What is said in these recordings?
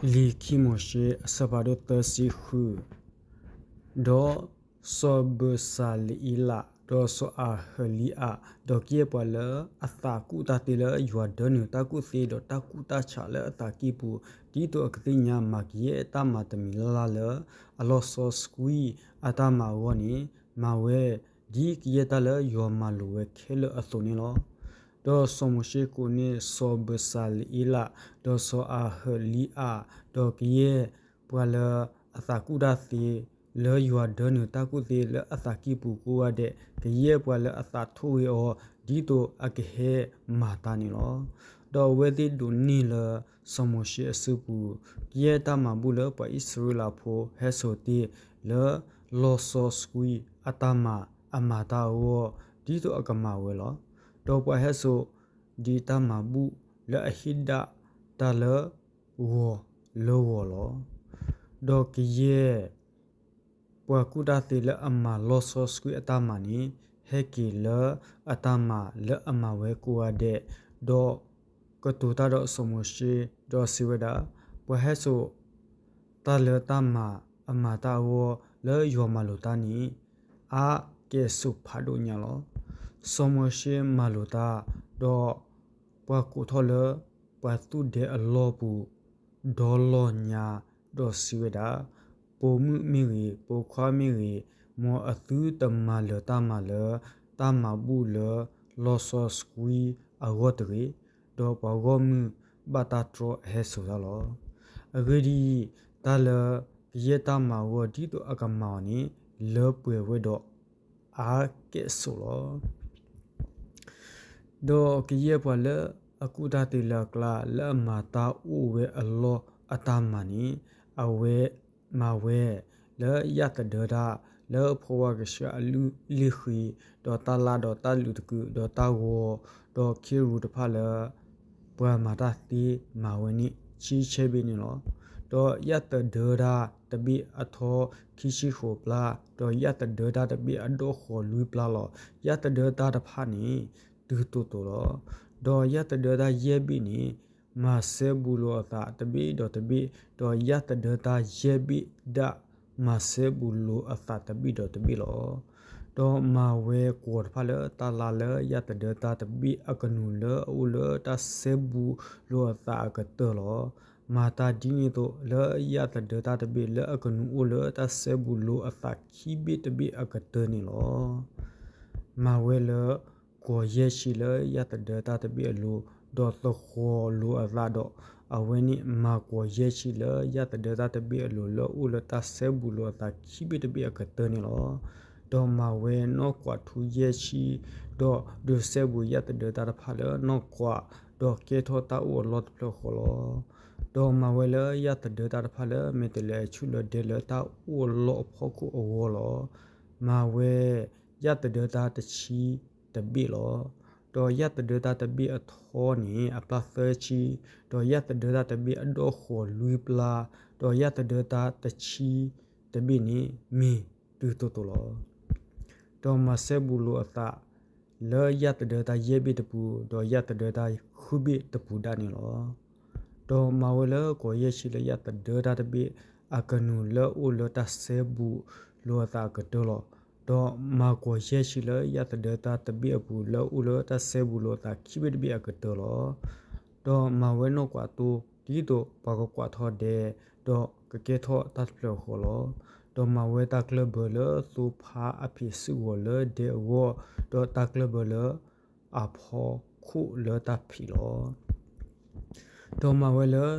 လံာ်ခံမိၤၡ့ အဆၢဖးဒိၣ်သၢဆံဃု, ဒီးစီၤဘၢစၤလအ့လး, ဒီးစီၤအၤဟၢလံအး, ဒီးကယဲၢ်ပှၤလၢအသးကူၣ်တၢ်သ့လၢယွၤဒၢနုာ်တၢ်ကူၣ်သ့ ဒီးတၢ်ကူၣ်တၢ်ဆးလၢအသးကံၢ်ပူၤ, ဒ်သိးအကသ့ၣ်ညါမၤကယဲၢ်တၢ်မၤတမံၤလၢ်လၢ်လၢ အလီၤဆီဆှံအတၢ်မၤအဂီၢ်န့ၣ်, မၤဝဲဒ်ကယဲၢ်တၢ်လၢယွၤမၤလိာ်ဝဲခဲလၢာ်အသိးန့ၣ်လီၤ. ဒီးစီၤမိၤၡ့ကိးန့ၢ်စီၤဘၢစၤလအ့လး, ဒီးစီၤအၤဟၢလံအး, ဒီးကယဲၢ်ပှၤလၢအသးကူၣ်တၢ်သ့ လၢယွၤဒၢနုာ်တၢ်ကူၣ်သ့လၢအသးကံၢ်ပူၤကိးဂၤဒဲး, ကယဲၢ်ပှၤလၢအသးထိၣ်ဂ့ၤအီၤ ဒ်သိးအကဟဲမၤတၢ်န့ၣ်လီၤ. ဒီးအဝဲသ့ၣ်ဒိးန့ၢ်လၢစီၤမိၤၡ့အစုပူၤ ကယဲၢ်တၢ်မၤဘူၣ်လၢပှၤအံၣ်စရ့လးဖိဟဲစိာ်တ့ၢ်လၢ လီၤဆီဆှံအတၢ်မၤအမၤတၢ်အဂီၢ် ဒ်သိးအကမၤဝဲလီၤ. ဒီးပှၤဟဲစိာ်ဒံးတၢ်မၤဘူၣ်လၢအဟ့ၣ်ဒၣ်တၢ်လၢ ဂီၤလၢဂီၤလီၤ. ဒီးကယဲၢ်ပှၤကူၣ်တၢ်သ့လၢအမၤလီၤဆီဆှံအတၢ်မၤန့ၣ်, ဟဲက့ၤလၢအတၢ်မၤလၢအမၤဝဲကိးဂၤဒဲး, ဒီးကတိၤတၢ်ဒီးစီၤမိၤၡ့, ဒီးစံးဝဲဒၣ်, ပှၤဟဲစိာ် တၢ်လၢတၢ်မၤအမၤတၢ်အဂီၢ်လၢယွၤမၤလိာ်တၢ်န့ၣ် အါကဲၣ်ဆိးဖးဒိၣ်ညါလီၤ. စီၤမိၤၡ့မၤလိာ်တၢ်, ဒီးပှၤကိးထီၣ်လၢပှၤသူၣ်ဒဲအလီၢ်ပူၤ ဒီလီၢ်ညါ, ဒီးစံးဝဲဒၣ်, ပိာ်မုၣ်မ့ၢ်ဂ့ၤ, ပိာ်ခွါမ့ၢ်ဂ့ၤ, မ်အသုတမၤလၢၤတၢ်မၤလၢ တၢ်မၤဘူၣ်လၢလီၤဆီဆှံအဂီၢ်တဂ့ၤ. ဒီးပှၤဂီၢ်မုၢ်ဘၣ်တၢ်တြီအဟဲစိာ်တၢ်လီၤ. အဂ့ၢ်ဒ်အံၤ, တၢ်လၢကယဲၢ်တၢ်မၤအဂီၢ် ဒ်သိးအကမၤအီၤန့ၣ် လၢပှဲၤဝဲဒီးအါကဲၣ်ဆိးလီၤ. ဒီးကယဲၢ်ပှၤလၢအကူၣ်တၢ်သ့လၢအကျါ လၢအမၤတၢ်အိၣ်ဝဲအလီၢ်အတၢ်မၤန့ၣ်, အဝဲမၤဝဲလၢယၣ်သဒၢတၢ်လၢဖိဝါကဆှၢအလုၢ်အလ့ၣ်ဃံ, ဒီးတၢ်လၢ်ဒီးတၢ်လုးတကုာ်, ဒီးတၢ်ဂီၤ, ဒီးခ့ရူးတဖၣ်လၢ ပှၤမၤတၢ်သ့မၤဝဲန့ၣ် ဆံဆဲဘ့ၣ်န့ၣ်လီၤ. ဒီးယၣ်သဒၢတၢ်တဘ့ၣ်အထီခံဆံဃိးပျၢ်, ဒီးယၣ်သဒၢတၢ်တဘ့ၣ်အဒီၣ်ဃီၤလွံၢ်ပျၢ်လီၤ. ယၣ်သဒၢတၢ်တဖၣ်န့ၣ် တုၤတိာ်တိာ်လီၤ. ဒီးယၣ်သဒၢတၢ်ယဲၢ်ဘ့ၣ်န့ၣ် မၤစဲဘူးလိာ်အသးတဘ့ၣ်ဒီးတဘ့ၣ်, ဒီးယၣ်သဒၢတၢ်ယဲၢ်ဘ့ၣ်ဒၣ် မၤစဲဘူးလိာ်အသးတဘ့ၣ်ဒီးတဘ့ၣ်လီၤ. ဒီးမၤဝဲကွီၤတဖၣ်လၢတၢ်လၢ်လၢယၣ်သဒၢတၢ်တဘ့ၣ်အကနူၤလၢအအိၣ်လၢတၢ်စဲဘူးလိာ်အသးအကတၢၢ်လီၤ. မၤတၢ်ဒ်န့ၣ်အသိးလၢယၣ်သဒၢတၢ်တဘ့ၣ်လၢအကနူၤအိၣ်လၢတၢ်စဲဘူးလိာ်အသးခံဘ့ၣ်တဘ့ၣ်အကတၢၢ်န့ၣ်လီၤ. မၤဝဲလၢကွီၤယဲၢ်ဆံလၢယၣ်သဒၢတၢ်တဘ့ၣ်အလိၤ, ဒီးသဃီၤလိာ်အသးဒီး, အဝဲန့ၣ်မၤကွီၤယဲၢ်ဆံလၢယၣ်သဒၢတၢ်တဘ့ၣ်အလိၤလၢအိၣ်လၢတၢ်စဲဘူးလိာ်အသးခံဘ့ၣ်တဘ့ၣ်အကတၢၢ်န့ၣ်လီၤ. ဒီးမၤဝဲနီၣ်ကွီၤထူယဲၢ်ဆံ, ဒီးဒုးစဲဘူးယၣ်သဒၢတၢ်တဖၣ်လၢနီၣ်ကွီၤ, ဒီးကဲထီၣ်တၢ်အိၣ်အလီၢ်တဖျၢၣ်ဃီလီၤ. ဒီးမၤဝဲလၢယၣ်သဒၢတၢ်တဖၣ်လၢမဲာ်တဲၤလဲၤအဆူၣ်လၢဒဲလၢတၢ်အိၣ်အလီၢ်အဖီခိၣ်အဂီၢ်လီၤ. မၤဝဲယၣ်သဒၢတၢ်တဆံတဘ့ၣ်လီၤ. ဒီးယၣ်သဒၢတၢ်တဘ့ၣ်အထီန့ၣ် အပျၢ်သၢဆံ, ဒီးယၣ်သဒၢတၢ်တဘ့ၣ်အဒီၣ်ဃီၤလွံၢ်ပျၢ်, ဒီးယၣ်သဒၢတၢ်တဆံတဘ့ၣ်န့ၣ် မ့ၢ်တုၤတိာ်တိာ်လီၤ. ဒီးမၤစဲဘူးလိာ်အသး လၢယၣ်သဒၢတၢ်ယဲၢ်ဘ့ၣ်တပူၤ, ဒီးယၣ်သဒၢတၢ်ဃုဘ့ၣ်တပူၤဒၣ်န့ၣ်လီၤ. ဒီးမၤဝဲလၢကွီၤယဲၢ်ဆံလၢယၣ်သဒၢတၢ်တဘ့ၣ်အကနူၤလၢအိၣ်လၢတၢ်စဲဘူးလိာ်အသးအကတၢၢ်လီၤ. ဒီးမၤကွီၤယဲၢ်ဆံလၢယၣ်သဒၢတၢ်တဘ့ၣ်အပူၤလၢအိၣ်လၢတၢ်စဲဘူးလိာ်အသးခံဘ့ၣ်တဘ့ၣ်အကတၢၢ်လီၤ. ဒီးမၤဝဲနီၣ်ကွီၤတိ, ဒ်သိးပှၤကကွၢ်ထီၣ်ဒဲ, ဒီးကကဲထီၣ်တၢ်တဖျၢၣ်ဃီလီၤ. ဒီးမၤဝဲတၢ်ကျၢၢ်ဘၢလၢသိဖါအဖံးစုဂီၤလၢဒဲအဂီၢ်, ဒီးတၢ်ကျၢၢ်ဘၢလၢအဖီခိၣ်လၢတၢ်ဖံးလီၤ. ဒီးမၤဝဲလၢ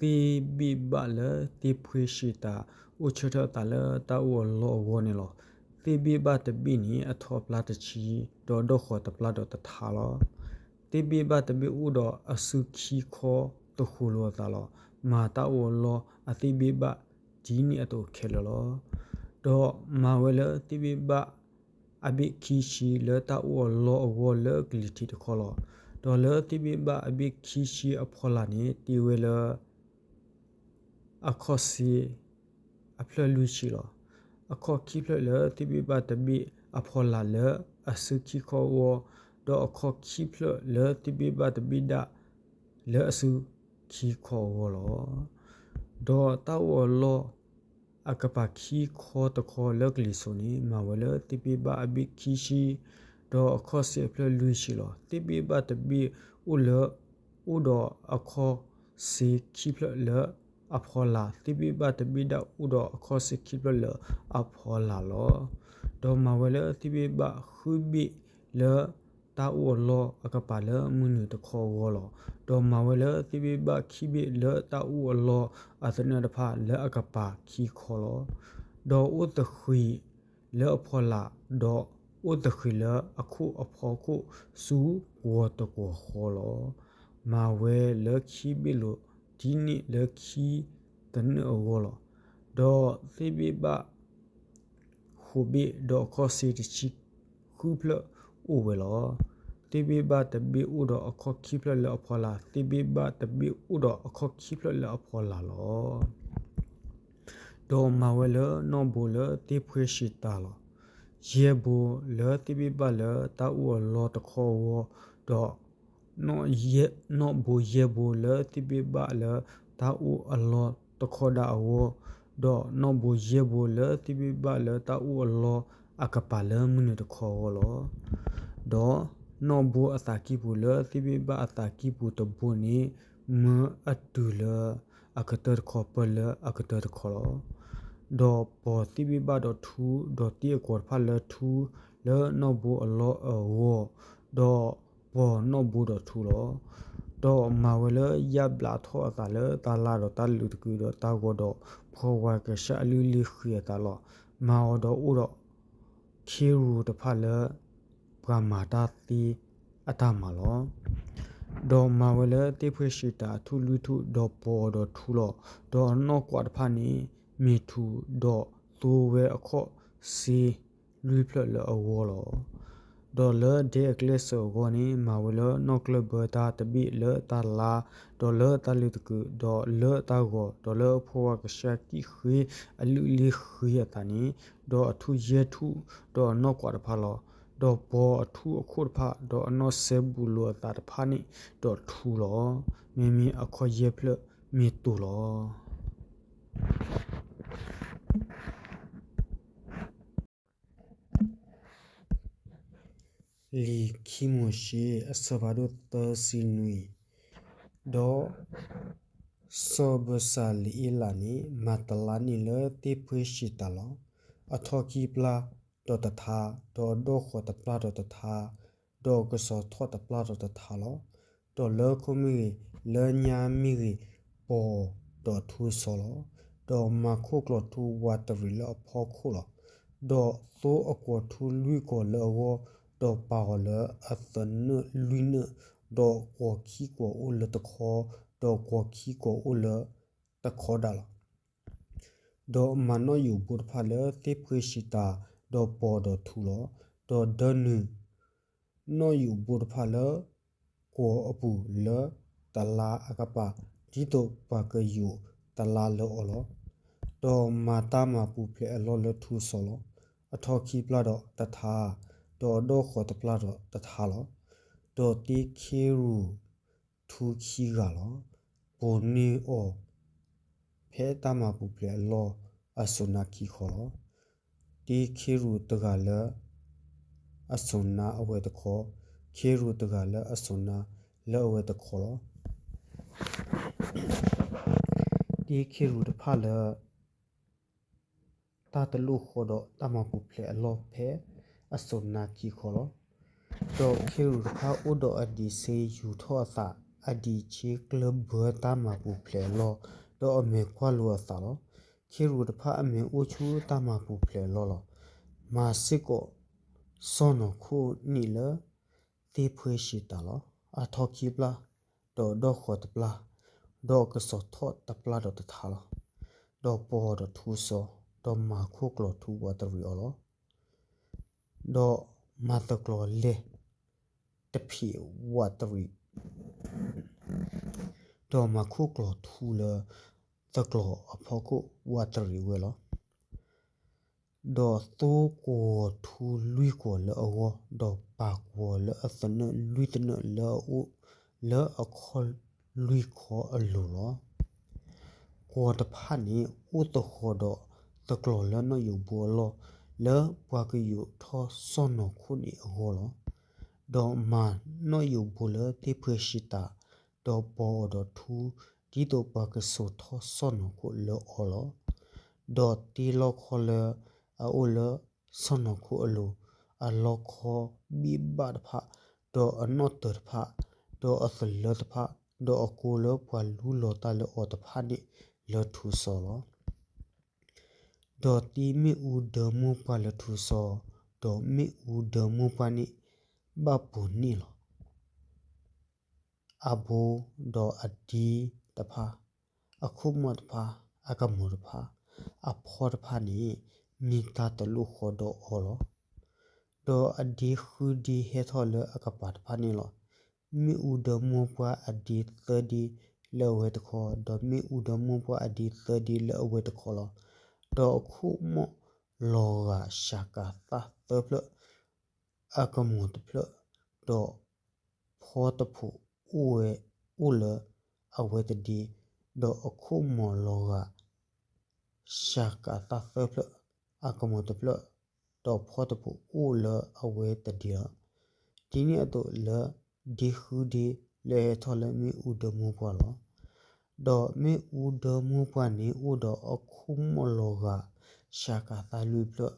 သ့ၣ်ဘ့ၣ်ဘၣ်လၢသ့ၣ်ဖှ့ၣ်ဆံးတၤ အိၣ်ဆၢထၢၣ်အသးလၢတၢ်အိၣ်အလီၢ်အဂီၢ်န့ၣ်လီၤ. သ့ၣ်ဘ့ၣ်ဘၣ်တဘ့ၣ်န့ၣ် အထီအပျၢ်တဆံ, ဒီးအဒီၣ်ဃီၤတပျၢ်ဒီးတထါလီၤ. သ့ၣ်ဘ့ၣ်ဘၣ်တဘ့ၣ်အိၣ်ဒီးအစုခံခီသဃိၤလိာ်အသးလီၤ. မၤတၢ်အိၣ်အလီၢ်အသ့ၣ်ဘ့ၣ်ဘၣ်ဒ်န့ၣ်အသိးခဲလၢာ်လီၤ. ဒီးမၤဝဲလၢသ့ၣ်ဘ့ၣ်ဘၣ် အဘ့ၣ်ခံဆံလၢတၢ်အိၣ်အလီၢ်အဂီၢ်လၢကလံၤထံးတခီလီၤ. ဒီးလၢသ့ၣ်ဘ့ၣ်ဘၣ်အဘ့ၣ်ခံဆံအဖီလာ်န့ၣ် တ့ဝဲလၢ အခီၣ်စ့အဖျၢၣ်လွံၢ်ဆံလီၤ. အခီၣ်ခံဖျၢၣ်လၢသ့ၣ်ဘ့ၣ်ဘၣ်တဘ့ၣ်အဖီလာ်လၢအစုခံခီအဂီၢ်, ဒီးအခီၣ်ခံဖျၢၣ်လၢသ့ၣ်ဘ့ၣ်ဘၣ်တဘ့ၣ်ဒၣ်လၢအစုခံခီအဂီၢ်လီၤ. ဒီးတၢ်အိၣ်အလီၢ်အကပၤခံခီတခီလၢကလံၤစိးန့ၣ် မၤဝဲလၢသ့ၣ်ဘ့ၣ်ဘၣ်အဘ့ၣ်ခံဆံ, ဒီးအခီၣ်စ့အဖျၢၣ်လွံၢ်ဆံလီၤ. သ့ၣ်ဘ့ၣ်ဘၣ်တဘ့ၣ်အိၣ်လၢ အိၣ်ဒီးအခီၣ်စ့ခံဖျၢၣ်လၢအဖီလာ်, သ့ၣ်ဘ့ၣ်ဘၣ်တဘ့ၣ်ဒၣ်အိၣ်ဒီးအခီၣ်စ့ခံဖျၢၣ်လၢအဖီလာ်လီၤ. ဒီးမၤဝဲလၢသ့ၣ်ဘ့ၣ်ဘၣ်ဃုဘ့ၣ်လၢတၢ်အိၣ်အလီၢ်အကပၤလၢမုၢ်နုာ်တခီအဂီၢ်လီၤ. ဒီးမၤဝဲလၢသ့ၣ်ဘ့ၣ်ဘၣ်ခံဘ့ၣ်လၢတၢ်အိၣ်အလီၢ်အသနၢၣ်တဖၣ်လၢအကပၤခံခီလီၤ. ဒီးအိၣ်သဃံးလၢအဖီလာ်, ဒီးအိၣ်သဃံးလၢအခိၣ်အဖီခိၣ်ဆူကွီၤတကွီၤဃီလီၤ. မၤဝဲလၢခံဘ့ၣ်လိာ်ဒ်န့ၣ်လၢခံသနၢၣ်အဂီၢ်လီၤ. ဒီးသ့ၣ်ဘ့ၣ်ဘၣ် ဃိးဘ့ၣ်, ဒီးအခီၣ်စ့တဆံဃုဖျၢၣ်အိၣ်ဝဲလီၤ. သ့ၣ်ဘ့ၣ်ဘၣ်တဘ့ၣ်အိၣ်ဒီးအခီၣ်ခံဖျၢၣ်လၢအဖီလာ်, သ့ၣ်ဘ့ၣ်ဘၣ်တဘ့ၣ်အိၣ်ဒီးအခီၣ်ခံဖျၢၣ်လၢအဖီလာ်လီၤ. ဒီးမၤဝဲလၢနီၣ်ဘိလၢသ့ၣ်ဖှဲၣ်ရှံးတၢ်လီၤ. ယဲၢ်ဘိလၢသ့ၣ်ဘ့ၣ်ဘၣ်လၢတၢ်အိၣ်အလီၢ်တခီအဂီၢ်, ဒီး နီၣ်ဘိယဲၢ်ဘိလၢသ့ၣ်ဘ့ၣ်ဘၣ်လၢတၢ်အိၣ်အလီၢ်တခီဒၣ်အဂီၢ်, ဒီးနီၣ်ဘိယဲၢ်ဘိလၢသ့ၣ်ဘ့ၣ်ဘၣ်လၢတၢ်အိၣ်အလီၢ်အကပၤလၢမုၢ်နုာ်တခီအဂီၢ်လီၤ. ဒီးနီၣ်ဘိအသးကံၢ်ပူၤလၢသ့ၣ်ဘ့ၣ်ဘၣ်အသးကံၢ်ပူၤတဘိန့ၣ် မၢအတုၤလၢအကတၢၢ်တခီပၢလၢအကတၢၢ်တခီလီၤ. ဒီးပီၤသ့ၣ်ဘ့ၣ်ဘၣ်ဒီးထူ, ဒီးတ့အကွီၤတဖၣ်လၢထူလၢနီၣ်ဘိအလီၢ်အဂီၢ်, ဒီးပီၤနီၣ်ဘိဒီးထူလီၤ. ဒီးမၤဝဲလၢယၣ်ဘျးထီၣ်အသးလၢတၢ်လါဒီးတၢ်လုးတကုာ်ဒီးတၢ်ဂီၤဒီးဖှီၣ်ဝါကဆှီအလုၢ်အလ့ၢ်ဃံးအသးလီၤ. မၤအီၤဒီးအိၣ်ဒီးခ့ရူၢ်တဖၣ်လၢ ပှၤမၤတၢ်သ့အတၢ်မၤလီၤ. ဒီးမၤဝဲလၢသ့ၣ်ဖှဲၣ်ရှံးတၢ်အထူၣ်လွံၢ်ထူၣ်, ဒီးပီၤအီၤဒီးထူလီၤ. ဒီးအနီၣ်ကွးတဖၣ်န့ၣ် မ့ၢ်ထူး, ဒီးသိဝဲအခီၣ်စ့လွံၢ်ဖျၢၣ်လၢအဂီၢ်လီၤ. ဒီးလၢဒဲအကျဲစၢၤအဂီၢ်န့ၣ် မၤဝဲလၢနီၣ်ကျၢၢ်ဘၢတၢ်တဘ့ၣ်လၢတၢ်လါ, ဒီးလၢတၢ်လုးတကုာ်, ဒီးလၢတၢ်ဂီၤ, ဒီးလၢဖှီၣ်ဝါကဆှီကံၢ်ဃ့အလုၢ်အလ့ၢ်ဃံးအသးန့ၣ်, ဒီးအထူၣ်ယဲၢ်ထူၣ်, ဒီးအနီၣ်ကွးတဖၣ်လီၤ. ဒီးပီၤအထူၣ်အခိၣ်တဖၣ်, ဒီးအနီၣ်စဲဘူးလိာ်အသးတဖၣ်န့ၣ်ဒီးထူလီၤ. မ့မ့ၢ်အခီၣ်ယဲၢ်ဖျၢၣ်မ့ၢ်တိၢ်လီၤ. လံာ်ခံမိၤၡ့ အဆၢဖးဒိၣ်သၢဆံနွံ, ဒီးစီၤဘၢစၤလ့အ့လးန့ၣ် မၤတလါန့ၢ်လၢသ့ၣ်ဖှဲၣ်ရှံးတၢ်လီၤ. အထီၣ်ခံပျၢ်ဒီးတထါ, ဒီးအဒီၣ်ဃီၤတပျၢ်ဒီးတထါ, ဒီးအကစီၤထီၣ်တပျၢ်ဒီးတထါလီၤ. ဒီးလၢခိၣ်မ့ၢ်ဂ့ၤ, လၢညါမ့ၢ်ဂ့ၤ, ပီၤဒီးထူစီၤလီၤ. ဒီးမၤခိၣ်ကျီၢ်ထူဝးတရံးလၢအဖီခိၣ်လီၤ. ဒီးသိအကွီၤထူလွံၢ်ကွီၤလၢအဂီၢ်, ဒီးပာ်အီၤလၢအသနၢၣ်လွံၢ်နၢၣ်, ဒီးကွီၤခံကွီၤအိၣ်လၢတခီ, ဒီးကွီၤခံကွီၤအိၣ်လၢတခီဒၣ်လီၤ. ဒီးမၤနီၣ်ယိာ်ဘိတဖၣ်လၢသ့ၣ်ဖှဲၣ်ရှံးတၢ်, ဒီးပီၤဒီးထူလီၤ. ဒီးဒၢနုာ် နီၣ်ယိာ်ဘိတဖၣ်လၢကွီၤအပူၤလၢတလါအကပၤ, ဒ်သိးပှၤကယိာ်တလါလၢအီၤလီၤ. ဒီးမၤတၢ်မၤပူၤဖျဲးအလီၢ်လၢထူစီၤလီၤ. အထီၣ်ခံပျၢ်ဒီးတထါ, ဒီးအဒီၣ်ဃီၤတပျၢ်ဒီးတထါလီၤ. ဒီးတ့ခ့ရူၢ်ထူခံဂၤလီၤ. ပိာ်န့ၢ်အီၤ ဖဲတၢ်မၤပူၤဖျဲးအလီၢ်အစိၤနါခံခီလီၤ. တ့ခ့ရူၢ်တဂၤလၢအစိၤနါအဝဲတခီ, ခ့ရူၢ်တဂၤလၢအစိၤနါလၢအဝဲတခီလီၤ. တ့ခ့ရူၢ်တဖၣ်လၢ တၢ်တလိၣ်ဃီဒီးတၢ်မၤပူၤဖျဲးအလီၢ်ဖဲအစိၤနါခံခီလီၤ. ဒီးခ့ရူၢ်တဖၣ်အိၣ်ဒီးအဒံးဆ့ယူၤထီၣ်အသး, အဒံးဆ့ကျၢၢ်ဘၢတၢ်မၤပူၤဖျဲးအလီၢ်, ဒီးအမဲာ်ကွၢ်လိာ်အသးလီၤ. ခ့ရူၢ်တဖၣ်အမဲာ်အိၣ်ဆူတၢ်မၤပူၤဖျဲးအလီၢ်လီၤ. မၤစ့ၢ်ကီးစီၢ်နီၤခိၣ်န့ၣ်လၢသ့ၣ်ဖှဲၣ်ရှံးတၢ်လီၤ. အထီၣ်ခံပျၢ်, ဒီးအဒီၣ်ဃီၤတပျၢ်, ဒီးအကစီၤထီၣ်တပျၢ်ဒီးတထါလီၤ. ဒီးပီၤအီၤဒီးထူစီၤ, ဒီးမၤခိၣ်ကျီၢ်ထူဝးတရံးအီၤလီၤ. ဒီးမၤသကျီၤလဲၢ်တဖံးဝးတရံး, ဒီးမၤခိၣ်ကျီၢ်ထူလၢသကျီၤအဖီခိၣ်ဝးတရံးဝဲလီၤ. ဒီးသိကွီၤထူလွံၢ်ကွီၤလၢအဂီၢ်, ဒီးပာ်ကွီၤလၢအသနၢၣ်လွံၢ်သနၢၣ်လၢအအိၣ်လၢအခီၣ်လွံၢ်ခီအလိၤလီၤ. ပှၤတဖၣ်န့ၣ် အိၣ်သဃီၤဒီးသကျိၤလၢနီၣ်ယိးဘိအလီၢ်, လၢပှၤကယူာ်ထီၣ်စီၢ်နီၤခိၣ်န့ၣ်အဂီၢ်လီၤ. ဒီးမၤနီၣ်ယိးဘိလၢသ့ၣ်ဖှဲၣ်ဆံးတၢ်, ဒီးပီၤအီၤဒီးထူ, ဒ်သိးပှၤကစိာ်ထီၣ်စီၢ်နီၤခိၣ်လၢအီၤလီၤ. ဒီးတ့လီခီလၢအအိၣ်လၢစီၢ်နီၤခိၣ်အလိၤ, အလီခီဘ့ၣ်ဘၣ်တဖၣ်, ဒီးအနီၣ်တၢၤတဖၣ်, ဒီးအသလၢတဖၣ်, ဒီးအကိလၢပှၤလူလီၤတၢ်လၢအီၤတဖၣ်န့ၣ်လၢထူစီလီၤ. ဒီးတ့မ့ၣ်အူဒၢမိၢ်ပှၢ်လၢထူစီ, ဒီးမ့ၣ်အူဒၢမိၢ်ပှၢ်န့ၣ်ဘၣ်ပိာ်န့ၢ်လီၤ. အဘိ, ဒီးအဒ့တဖၣ်, အခိၣ်မီၣ်တဖၣ်, အကမူၤတဖၣ်, အဖီတဖၣ်န့ၣ် မ့ၢ်တၢ်တလိၣ်ဃီဒီးအီၤလီၤ. ဒီးအဒ့ဃုဒ့ဟဲထီၣ်လၢအကပၤတဖၣ်န့ၣ်လီၤ. မ့ၣ်အူဒၢမိၢ်ပှၢ်အဒ့သၢဒ့လၢအဝဲတခီ, ဒီးမ့ၣ်အူဒၢမိၢ်ပှၢ်အဒ့သၢဒ့လၢအဝဲတခီလီၤ. ဒီးအခိၣ်မီၣ်လီၤဂာ်စှၤကၤသၣ်သၢဖျၢၣ်, အကမူၤတဖျၢၣ်, ဒီးဖီတဖီအိၣ်ဝဲအိၣ်လၢအဝဲတဒ့, ဒီးအခိၣ်မီၣ်လီၤဂာ် စှၤကၤသၣ်သၢဖျၢၣ်, အကမူၤတဖျၢၣ်, ဒီးဖီတဖီအိၣ်လၢအဝဲတဒ့လီၤ. ဒ်န့ၣ်အသိးလၢဒ့ဃုဒ့လၢဟဲထီၣ်လၢမ့ၣ်အူဒၢမိၢ်ပှၢ်လီၤ. ဒီးမ့ၣ်အူဒၢမိၢ်ပှၢ်န့ၣ်အိၣ်ဒီးအခိၣ်မီၣ်လီၤဂာ် စှၤကၤသၣ်လွံၢ်ဖျၢၣ်,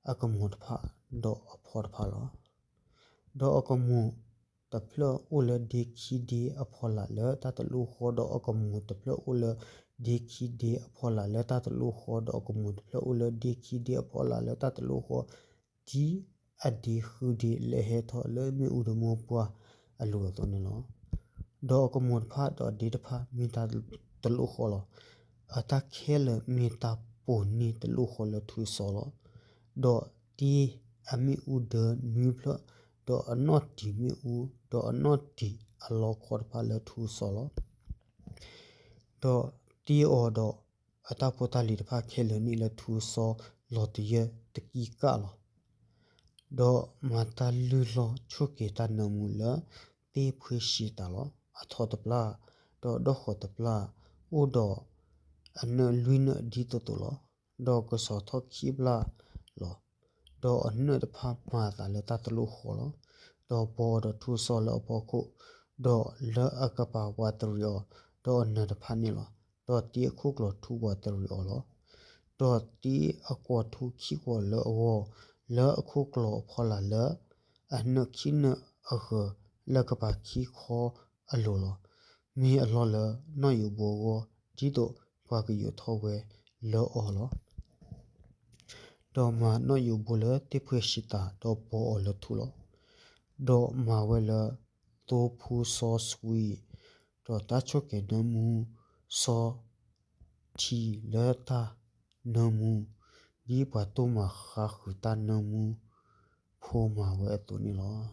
အကမူၤတဖၣ်, ဒီးအဖီတဖၣ်လီၤ. ဒီးအကမူၤတဖျၢၣ်အိၣ်လၢဒ့ခံဒ့အဖီလာ်လၢတၢ်တလိၣ်ဃီ, ဒီးအကမူၤတဖျၢၣ်အိၣ်လၢဒ့ခံဒ့အဖီလာ်လၢတၢ်တလိၣ်ဃီဒီးအကမူၤတဖျၢၣ်အိၣ်လၢဒ့ခံဒ့အဖီလာ်လၢတၢ်တလိၣ်ဃီ, ဒ်အဒ့ဃုဒ့လၢဟဲထီၣ်လၢမ့ၣ်အူဒၢမိၢ်ပှၢ်အလိၤအသိးန့ၣ်လီၤ. ဒီးအကမူၤတဖၣ်ဒီးဒ့တဖၣ်မ့ၢ်တၢ်တလိၣ်ဃီလီၤ. အတၢ်ခဲလၢာ်မ့ၢ်တၢ်ပိာ်န့ၢ်တလိၣ်ဃီလၢထူစီလီၤ. ဒီးတ့အမ့ၣ်အူဒၢနွံဖျၢၣ်, ဒီးအနီၣ်တံၤမ့ၣ်အူ, ဒီးအနီၣ်တံၤအလီခီတဖၣ်လၢထူစီလီၤ. ဒီးတ့အီၤဒီးအတၢ်ဖိတၢ်လံၤတဖၣ်ခဲလၢာ်န့ၣ်လၢထူစီလီၤတယၢၢ်တကံကၢ်လီၤ. ဒီးမၤတၢ်လုၢ်လီၢ်ဆိၣ်က့ၤတၢ်နၢမူလၢသ့ၣ်ဖှဲၣ်ဆံးတၢ်လီၤ. အထီတပျၢ်, ဒီးဒီၣ်ဃီၤတပျၢ်, အိၣ်ဒီးအနၢၣ်လွံၢ်နၢၣ်ဒ်သိးသိးလီၤ. ဒီးကစီၤထီၣ်ခံပျၢ်လီၤ. ဒီးအနၢၣ်တဖၣ်မၤအသးလၢတၢ်တလိၣ်ဃီလီၤ. ဒီးပီၤအီၤဒီးထူစီလၢအဖီခိၣ်, ဒီးလၢအကပၤဝးတရံးအီၤ, ဒီးအနၢၤတဖၣ်န့ၣ်လီၤ. ဒီးတ့အခိၣ်ကျိၤထူဝးတရံးအီၤလီၤ. ဒီးတ့အကွီၤထူခံကွီၤလၢအဂီၢ်, လၢအခိၣ်ကျိၤအဖီလာ်လၢ အနၢၣ်ခံနၢၣ်အဃၢၤလၢကပၤခံခီအလိၤလီၤ. မ့ၢ်အလီၢ်လၢနီၣ်ယိးဘိအဂီၢ်, ဒ်သိးပှၤကယူာ်ထီၣ်ဝဲလၢအီၤလီၤ. ဒီးမၤနီၣ်ယိးဘိလၢသ့ၣ်ဖှဲၣ်ဆံးတၢ်, ဒီးပီၤအီၤလၢထူလီၤ. ဒီးမၤဝဲလၢသိဖူစီဆှံ, ဒီးတၢ်ဆိၣ်က့ၤနၢမူစီထံလၢတၢ်နၢမူ, ဒ်ပှၤတိၢ်မၤဃါဃုာ်တၢ်နၢမူဖိမၤဝဲအသိးန့ၣ်လီၤ.